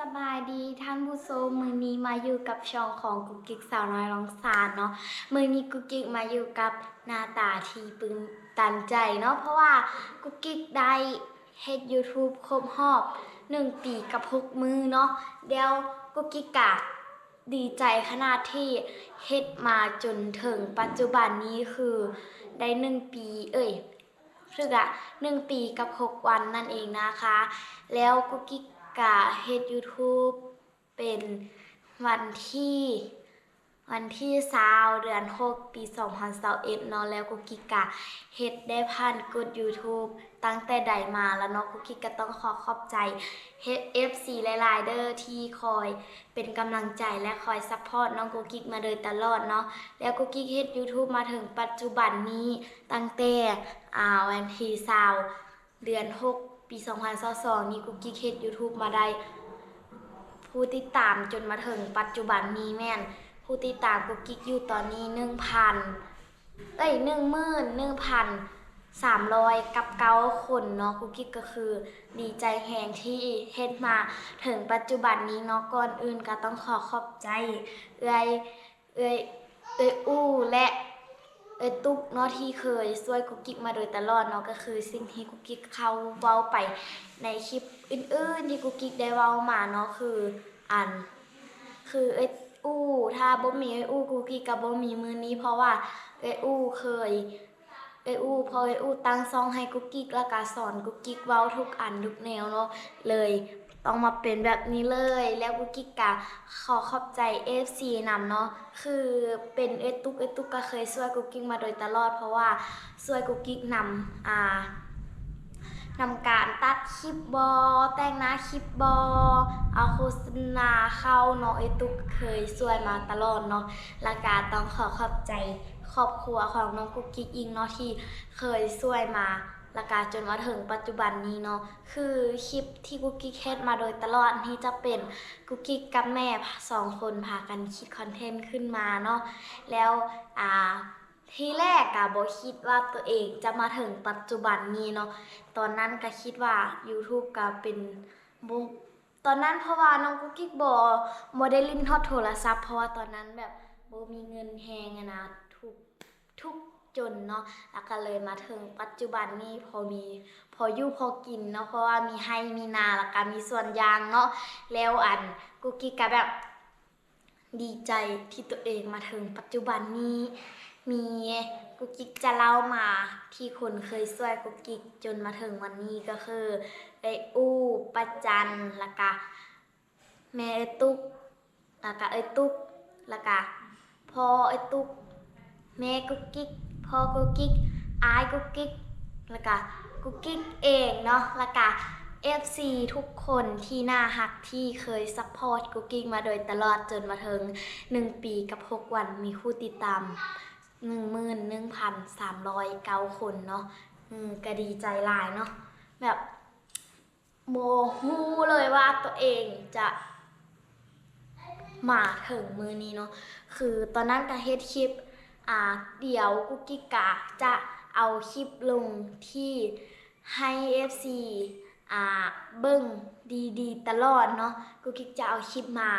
ສະບາຍດີທ່ານຜູ້ຊົມ, ມື້ນີ້ມາຢູ່ກັບຊ່ອງຂອງກຸກກິກສາວນ້ອຍລອງຊານເນາະ. ມື້ນີ້ກຸກກິກມາຢູ່ກັບໜ້າຕາທີ່ຕື່ນຕັນໃຈເນາະ, ເພາະວ່າກຸກກິກໄດ້ເຮັດ YouTube ຄົບຮອບໜຶ່ງປີກັບຫົກມື້ເນາະ. ແລ້ວກຸກກິກກະດີໃຈຂະໜາດທີ່ເຮັດມາຈົນເຖິງປັດຈຸບັນນີ້ ຄືໄດ້ໜຶ່ງປີ ເອີຍ ຖືກລະ ໜຶ່ງປີກັບຫົກວັນນັ້ນເອງນະຄະ. ແລ້ວກຸກກິກກະເຮັດ YouTube ເປັນວັນທີ ວັນທີຊາວ ເດືອນຫົກ ປີສອງພັນຊາວເອັດເນາະ. ແລ້ວກຸກກິກກະເຮັດໄດ້ຜ່ານກົດ YouTube ຕັ້ງແຕ່ໃດມາລະເນາະ. ກຸກກິກກະຕ້ອງຂໍຂອບໃຈເອັຟຊີຫຼາຍໆເດີ ທີ່ຄອຍເປັນກຳລັງໃຈ ແລະ ຄອຍຊັບພອດນ້ອງກຸກກິກມາໂດຍຕະຫຼອດເນາະ. ແລ້ວກຸກກິກເຮັດ YouTube ມາເຖິງປັດຈຸບັນນີ້ ຕັ້ງແຕ່ ອາ ວັນທີຊາວ ເດືອນຫົກ ປີສອງພັນຊາວສອງນີ້ ກຸກກິກເຮັດ YouTube ມາໄດ້ ຜູ້ຕິດຕາມຈົນມາເຖິງປັດຈຸບັນນີ້ ແມ່ນຜູ້ຕິດຕາມກຸກກິກຢູ່ຕອນນີ້ໜຶ່ງພັນ ເອີຍ ໜຶ່ງໝື່ນໜຶ່ງພັນສາມຮ້ອຍກັບເກົ້າຄົນເນາະ. ກຸກກິກກະຄືດີໃຈແຮງທີ່ເຮັດມາເຖິງປັດຈຸບັນນີ້ເນາະ. ກ່ອນອື່ນກະຕ້ອງຂໍຂອບໃຈເອື້ອຍ ເອື້ອຍ ເອື້ອຍອູ້ ແລະ ເອື້ອຍຕຸກເນາະ ທີ່ເຄີຍຊ່ວຍກຸກກິກມາໂດຍຕະຫຼອດເນາະ. ກະຄືສິ່ງທີ່ກຸກກິກເຄີຍເວົ້າໄປໃນຄລິບອື່ນໆທີ່ກຸກກິກໄດ້ເວົ້າມາເນາະ ຄື ອັນ ຄືເອື້ອຍອູ້ ຖ້າບໍ່ມີເອື້ອຍອູ້ ກຸກກິກກະບໍ່ມີມື້ນີ້ ເພາະວ່າເອື້ອຍອູ້ເຄີຍ ເອື້ອຍອູ້ ເພາະເອື້ອຍອູ້ຕັ້ງຊ່ອງໃຫ້ກຸກກິກ ລະກະສອນກຸກກິກເວົ້າທຸກອັນທຸກແນວເນາະ ເລີຍຕ້ອງມາເປັນແບບນີ້ເລີຍ. ແລ້ວກຸກກິກກະຂໍຂອບໃຈເອັຟຊີນຳເນາະ ຄືເປັນເອື້ອຍຕຸກ ເອື້ອຍຕຸກກະເຄີຍຊ່ວຍກຸກກິກມາໂດຍຕະຫຼອດ ເພາະວ່າຊ່ວຍກຸກກິກນຳ ອາ ນຳການຕັດຄລິບບໍ ແຕ່ງໜ້າຄລິບບໍ ເອົາໂຄສະນາເຂົ້າເນາະ ເອື້ອຍຕຸກເຄີຍຊ່ວຍມາຕະຫຼອດເນາະ. ລະກະຕ້ອງຂໍຂອບໃຈຄອບຄົວຂອງນ້ອງກຸກກິກອີກເນາະ ທີ່ເຄີຍຊ່ວຍມາ ລະກະຈົນມາເຖິງປັດຈຸບັນນີ້ເນາະ. ຄືຄລິບທີ່ກຸກກິກເຮັດມາໂດຍຕະຫຼອດນີ້ຈະເປັນກຸກກິກກັບແມ່ສອງຄົນພາກັນຄິດຄອນເທັນຂຶ້ນມາເນາະ. ແລ້ວ ອາ ທີແລກກະບໍ່ຄິດວ່າໂຕເອງຈະມາເຖິງປັດຈຸບັນນີ້ເນາະ. ຕອນນັ້ນກະຄິດວ່າ YouTube ກະເປັນ ບໍ່ ຕອນນັ້ນເພາະວ່ານ້ອງກຸກກິກບໍ່ ບໍ່ໄດ້ຫຼິ້ນຮອດໂທລະສັບ ເພາະວ່າຕອນນັ້ນແບບບໍ່ມີເງິນແຮງຫັ້ນນະ ທຸກ ທຸກຈົນເນາະ. ລະກະເລີຍມາເຖິງປັດຈຸບັນນີ້ ພໍມີ ພໍຢູ່ພໍກິນເນາະ ເພາະວ່າມີໄຮ່ມີນາ ລະກະມີສວນຢາງເນາະ. ແລ້ວ ອັນ ກຸກກິກກະແບບ ດີໃຈທີ່ໂຕເອງມາເຖິງປັດຈຸບັນນີ້. ມີ ກຸກກິກຈະເລົ່າມາທີ່ຄົນເຄີຍຊ່ວຍກຸກກິກຈົນມາເຖິງວັນນີ້ ກະຄື ເອື້ອຍອູ້ ປ້າຈັນ ລະກະແມ່ເອື້ອຍຕຸກ ລະກະເອື້ອຍຕຸກ ລະກະພໍ່ເອື້ອຍຕຸກ ແມ່ກຸກກິກ ພໍ່ກຸກກິກ ອ້າຍກຸກກິກ ລະກະກຸກກິກເອງເນາະ. ລະກະເອັຟຊີທຸກຄົນທີ່ໜ້າຮັກ ທີ່ເຄີຍຊັບພອດກຸກກິກມາໂດຍຕະຫຼອດ ຈົນມາເຖິງໜຶ່ງປີກັບຫົກວັນ ມີຜູ້ຕິດຕາມໜຶ່ງໝື່ນໜຶ່ງພັນສາມຮ້ອຍເກົ້າຄົນເນາະ. ອື ກະດີໃຈຫຼາຍເນາະ ແບບ ບໍ່ຮູ້ເລີຍວ່າໂຕເອງຈະມາເຖິງມື້ນີ້ເນາະ. ຄືຕອນນັ້ນກະເຮັດຄລິບ ອາ ດຽວກຸກກິກກະຈະເອົາຄລິບລົງທີ່ໃຫ້ເອັຟຊີ ອາ ເບິ່ງດີໆຕະຫຼອດເນາະ. ກຸກກິກຈະເອົາຄລິບມາ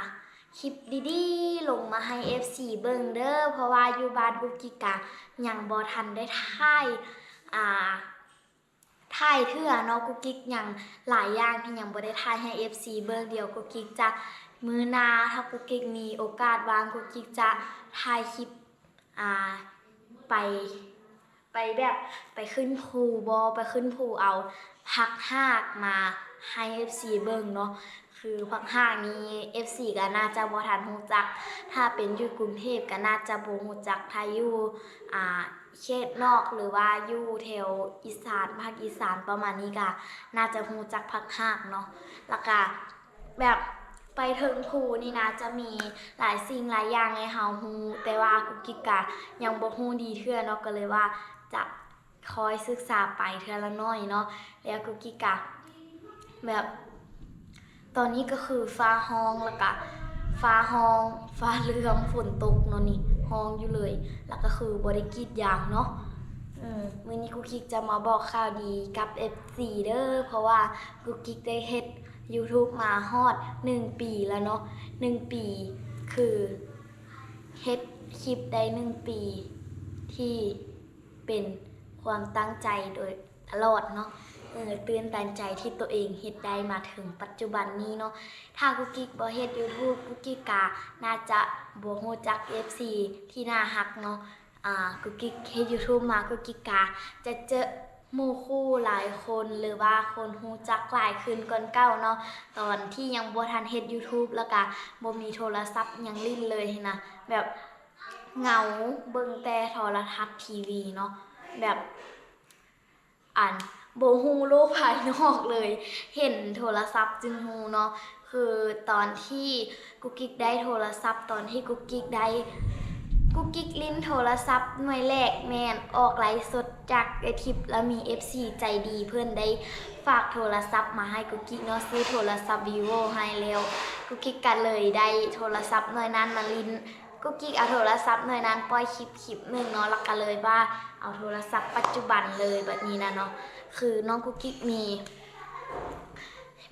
ຄລິບດີໆລົງມາໃຫ້ເອັຟຊີເບິ່ງເດີ ເພາະວ່າຢູ່ບ້ານກຸກກິກກະຍັງບໍ່ທັນໄດ້ຖ່າຍ ອາ ຖ່າຍເທື່ອເນາະ. ກຸກກິກຍັງຫຼາຍຢ່າງທີ່ຍັງບໍ່ໄດ້ຖ່າຍໃຫ້ເອັຟຊີເບິ່ງ. ດຽວກຸກກິກຈະ ມື້ໜ້າຖ້າກຸກກິກມີໂອກາດວ່າງ ກຸກກິກຈະຖ່າຍຄລິບ ອາ ໄປ ໄປແບບໄປຂຶ້ນພູບໍ ໄປຂຶ້ນພູເອົາຜັກຮາກມາໃຫ້ເອັຟຊີເບິ່ງເນາະ. ຄືຜັກຮາກນີ້ເອັຟຊີກະໜ້າຈະບໍ່ທັນຮູ້ຈັກ ຖ້າເປັນຢູ່ກຸງເທບກະໜ້າຈະບໍ່ຮູ້ຈັກ ຖ້າຢູ່ ອາ ເຂດນອກ ຫຼືວ່າຢູ່ແຖວອີສານ ພາກອີສານປະມານນີ້ກະໜ້າຈະຮູ້ຈັກຜັກຮາກເນາະ. ລະກະແບບໄປເທິງພູນີ້ນະ ຈະມີຫຼາຍສິ່ງຫຼາຍຢ່າງໃຫ້ເຮົາຮູ້ ແຕ່ວ່າກຸກກິກກະຍັງບໍ່ຮູ້ດີເທື່ອເນາະ ກະເລີຍວ່າຈະ ຄ່ອຍສຶກສາໄປເທື່ອລະໜ້ອຍເນາະ. ແລ້ວກຸກກິກກະແບບ ຕອນນີ້ກະຄືຟ້າຮ້ອງ ລະກະຟ້າຮ້ອງ ຟ້າເຫຼື້ອມ ຝົນຕົກເນາະ ນີ້ຮ້ອງຢູ່ເລີຍ ລະກະຄືບໍ່ໄດ້ກຣີດຢາງເນາະ. ອື ມື້ນີ້ກຸກກິກຈະມາບອກຂ່າວດີກັບເອັຟຊີເດີ ເພາະວ່າກຸກກິກໄດ້ເຮັດ YouTube ມາຮອດໜຶ່ງປີແລ້ວເນາະ ໜຶ່ງປີ ຄືເຮັດຄລິບໄດ້ໜຶ່ງປີ ທີ່ເປັນຄວາມຕັ້ງໃຈໂດຍຕະຫຼອດເນາະ ເອີ ຕື່ນຕັນໃຈທີ່ໂຕເອງເຮັດໄດ້ມາເຖິງປັດຈຸບັນນີ້ເນາະ. ຖ້າກຸກກິກບໍ່ເຮັດ YouTube ກຸກກິກກະໜ້າຈະບໍ່ຮູ້ຈັກເອັຟຊີທີ່ໜ້າຮັກເນາະ. ອາ ກຸກກິກເຮັດ YouTube ມາ ກຸກກິກກະຈະເຈີໝູ່ຄູ່ຫຼາຍຄົນ ຫຼືວ່າຄົນຮູ້ຈັກຫຼາຍຂຶ້ນກ່ອນເກົ່າເນາະ. ຕອນທີ່ຍັງບໍ່ທັນເຮັດ YouTube ແລ້ວກະບໍ່ມີໂທລະສັບຫຍັງຫຼິ້ນເລີຍຫັ້ນນະ ແບບເຫງົາເບິ່ງແຕ່ໂທລະທັດ ທີວີເນາະ ແບບ ອັນ ບໍ່ຮູ້ໂລກພາຍນອກເລີຍ ເຫັນໂທລະສັບຈຶ່ງຮູ້ເນາະ. ຄືຕອນທີ່ກຸກກິກໄດ້ໂທລະສັບ ຕອນທີ່ກຸກກິກໄດ້ ກຸກກິກຫຼິ້ນໂທລະສັບໜ່ວຍແລກແມ່ນອອກໄລຟ໌ສົດຈາກເອື້ອຍທິບ ແລ້ວມີເອັຟຊີໃຈດີເພິ່ນໄດ້ຝາກໂທລະສັບມາໃຫ້ກຸກກິກເນາະ ຊື້ໂທລະສັບ Vivo ໃຫ້ແລ້ວ ກຸກກິກກະເລີຍໄດ້ໂທລະສັບໜ່ວຍນັ້ນມາຫຼິ້ນ. ກຸກກິກເອົາໂທລະສັບໜ່ວຍນັ້ນປ່ອຍຄລິບ ຄລິບໜຶ່ງເນາະ ແລ້ວກະເລີຍວ່າເອົາໂທລະສັບປັດຈຸບັນເລີຍ ແບບນີ້ນະເນາະ. ຄືນ້ອງກຸກກິກມີ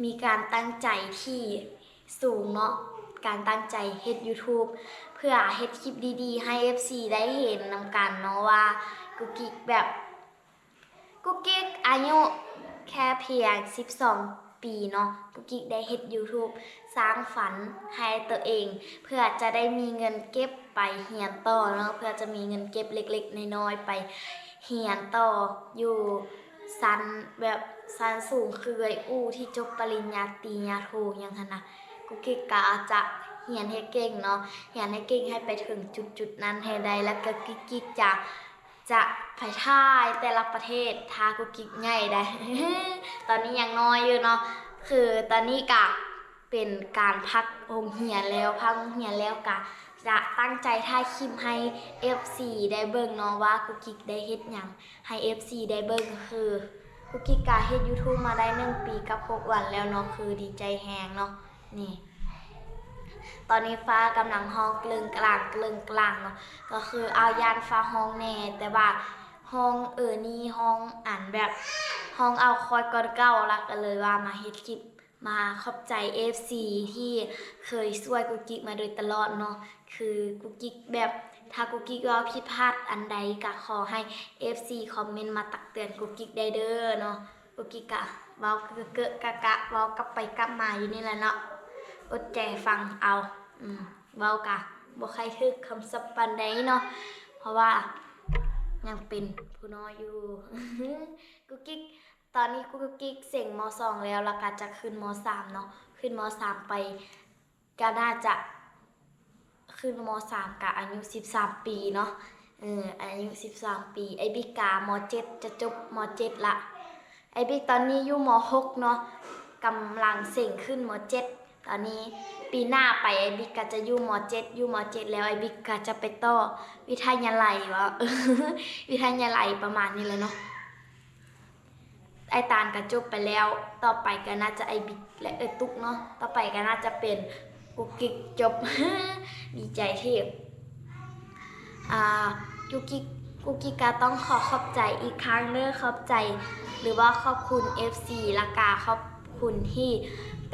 ມີການຕັ້ງໃຈທີ່ສູງເນາະ ການຕັ້ງໃຈເຮັດ YouTube ເພື່ອເຮັດຄລິບດີໆໃຫ້ເອັຟຊີໄດ້ເຫັນນຳກັນເນາະ ວ່າກຸກກິກແບບ ກຸກກິກອາຍຸແຄ່ພຽງສິບສອງປີເນາະ ກຸກກິກໄດ້ເຮັດ YouTube ສ້າງຝັນໃຫ້ໂຕເອງ ເພື່ອຈະໄດ້ມີເງິນເກັບໄປຮຽນຕໍ່ເນາະ ເພື່ອຈະມີເງິນເກັບເລັກໆນ້ອຍໆໄປຮຽນຕໍ່ຢູ່ຊັ້ນແບບຊັ້ນສູງ ຄືເອື້ອຍອູ່ທີ່ຈົບປະລິນຍາຕີ ຍາໂທຫຍັງຫັ້ນນະ. ກຸກກິກກະອາດຈະຮຽນໃຫ້ເກັ່ງເນາະ ຮຽນໃຫ້ເກັ່ງໃຫ້ໄປເຖິງຈຸດໆນັ້ນໃຫ້ໄດ້ ແລ້ວກະກຸກກິກຈະ ຈະໄປຖ່າຍແຕ່ລະປະເທດ ຖ້າກຸກກິກໃຫຍ່ໄດ໋ ຕອນນີ້ຍັງນ້ອຍຢູ່ເນາະ ຄືຕອນນີ້ກະເປັນການພັກໂຮງຮຽນແລ້ວ ພັກໂຮງຮຽນແລ້ວກະຈະຕັ້ງໃຈຖ່າຍຄລິບໃຫ້ເອັຟຊີໄດ້ເບິ່ງເນາະ ວ່າກຸກກິກໄດ້ເຮັດຫຍັງໃຫ້ເອັຟຊີໄດ້ເບິ່ງ. ຄືກຸກກິກກະເຮັດ YouTube ມາໄດ້ໜຶ່ງປີກັບຫົກວັນແລ້ວເນາະ ຄືດີໃຈແຮງເນາະ. ນີ້ ຕອນນີ້ຟ້າກຳລັງຮ້ອງເກິ່ງກະລ່າງ ເກິ່ງກະລ່າງເນາະ ກໍຄື ອ້າວ ຢ້ານຟ້າຮ້ອງແດ່ ແຕ່ວ່າຮ້ອງ ເອີ ນີ້ຮ້ອງອັນແບບ ຮ້ອງເອົາຂ້ອຍກ່ອນເກົ່າ ລະກະເລີຍວ່າມາເຮັດຄລິບ ມາຂອບໃຈເອັຟຊີທີ່ເຄີຍຊ່ວຍກຸກກິກມາໂດຍຕະຫຼອດເນາະ. ຄືກຸກກິກແບບ ຖ້າກຸກກິກເວົ້າຜິດພາດອັນໃດ ກະຂໍໃຫ້ເອັຟຊີຄອມເມັນມາຕັກເຕືອນກຸກກິກໄດ້ເດີເນາະ. ກຸກກິກກະເວົ້າເກີະໆກະກະ ເວົ້າກັບໄປກັບມາຢູ່ນີ້ແຫຼະເນາະ ອົດໃຈຟັງເອົາ. ອືມ ເວົ້າກະບໍ່ຄ່ອຍຖືກຄຳສັບປານໃດເນາະ ເພາະວ່າຍັງເປັນຜູ້ນ້ອຍຢູ່. ກຸກກິກ ຕອນນີ້ກຸກກິກເສັງ ມໍສອງ ແລ້ວ ລະກະຈະຂຶ້ນ ມໍສາມ ເນາະ ຂຶ້ນ ມໍສາມ ໄປ ກະໜ້າຈະຂຶ້ນ ມໍສາມ ກະອາຍຸສິບສາມປີເນາະ ເອີ ອາຍຸສິບສາມປີ. ອ້າຍບິກກະ ມໍເຈັດ ຈະຈົບ ມໍເຈັດ ລະ ອ້າຍບິກຕອນນີ້ຢູ່ ມໍຫົກ ເນາະ ກຳລັງເສັງຂຶ້ນ ມໍເຈັດ. ຕອນນີ້ປີໜ້າໄປ ອ້າຍບິກກະຈະຢູ່ ມໍເຈັດ ຢູ່ ມໍເຈັດ ແລ້ວ ອ້າຍບິກກະຈະໄປຕໍ່ວິທະຍາໄລ ເວົ້າ ວິທະຍາໄລປະມານນີ້ແຫຼະເນາະ. ອ້າຍຕານກະຈົບໄປແລ້ວ ຕໍ່ໄປກະໜ້າຈະອ້າຍບິກ ແລະ ເອື້ອຍຕຸກເນາະ ຕໍ່ໄປກະໜ້າຈະເປັນກຸກກິກຈົບ ດີໃຈທີ່ ອາ ກຸກກິກ ກຸກກິກກະຕ້ອງຂໍຂອບໃຈອີກຄັ້ງເດີ ຂອບໃຈ ຫຼືວ່າຂອບຄຸນເອັຟຊີ ລະກະຂອບຄຸນທີ່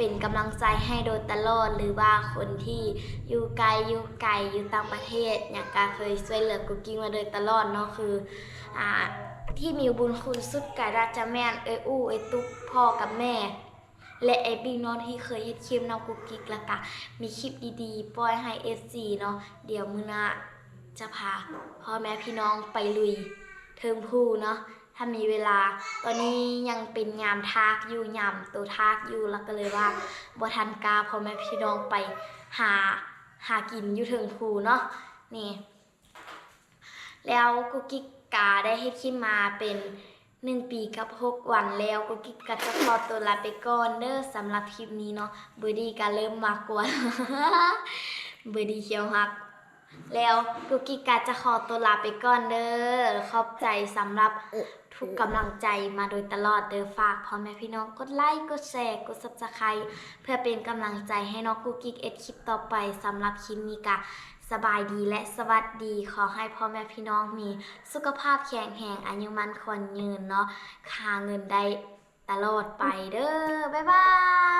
ເປັນກຳລັງໃຈໃຫ້ໂດຍຕະຫຼອດ ຫຼືວ່າຄົນທີ່ຢູ່ໃກ້ຢູ່ໄກ ຢູ່ຕ່າງປະເທດຫຍັງ ກະເຄີຍຊ່ວຍເຫຼືອກຸກກິກມາໂດຍຕະຫຼອດເນາະ. ຄື ອາ ທີ່ມີບຸນຄຸນສຸດກະໜ້າຈະແມ່ນເອື້ອຍອູ່ ເອື້ອຍຕຸກ ພໍ່ກັບແມ່ ແລະ ອ້າຍບິກເນາະ ທີ່ເຄີຍເຮັດຄລິບນຳກຸກກິກ ລະກະມີຄລິບດີໆປ່ອຍໃຫ້ເອັຟຊີເນາະ. ດຽວມື້ໜ້າຈະພາພໍ່ແມ່ພີ່ນ້ອງໄປລຸຍເທິງພູເນາະ ຖ້າມີເວລາ. ຕອນນີ້ຍັງເປັນຍາມທາກຢູ່ ຍາມໂຕທາກຢູ່ ລະກະເລີຍວ່າບໍ່ທັນກ້າ ພໍ່ແມ່ພີ່ນ້ອງໄປຫາ ຫາກິນຢູ່ເທິງພູເນາະ ນີ້. ແລ້ວກຸກກິກກະໄດ້ເຮັດຄລິບມາເປັນໜຶ່ງປີກັບຫົກວັນແລ້ວ ກຸກກິກກະຈະຂໍຕົວລາໄປກ່ອນເດີ ສຳລັບຄລິບນີ້ເນາະ. ເບີດີ້ກະເລີ່ມມາກວນ ເບີດີ້ຂຽວຮັກ. ແລ້ວກຸກກິກກະຈະຂໍຕົວລາໄປກ່ອນເດີ ຂອບໃຈສຳລັບທຸກກຳລັງໃຈມາໂດຍຕະຫຼອດເດີ. ຝາກພໍ່ແມ່ພີ່ນ້ອງກົດໄລ ກົດແຊ ກົດ Subscribe ເພື່ອເປັນກຳລັງໃຈໃຫ້ນ້ອງກຸກກິກເຮັດຄລິບຕໍ່ໄປ. ສຳລັບຄລິບນີ້ກະ ສະບາຍດີ ແລະ ສະຫວັດດີ. ຂໍໃຫ້ພໍ່ແມ່ພີ່ນ້ອງມີສຸຂະພາບແຂງແຮງ ອາຍຸໝັ້ນຂວັນຍືນເນາະ ຫາເງິນໄດ້ຕະຫຼອດໄປເດີ. ບາຍບາຍ.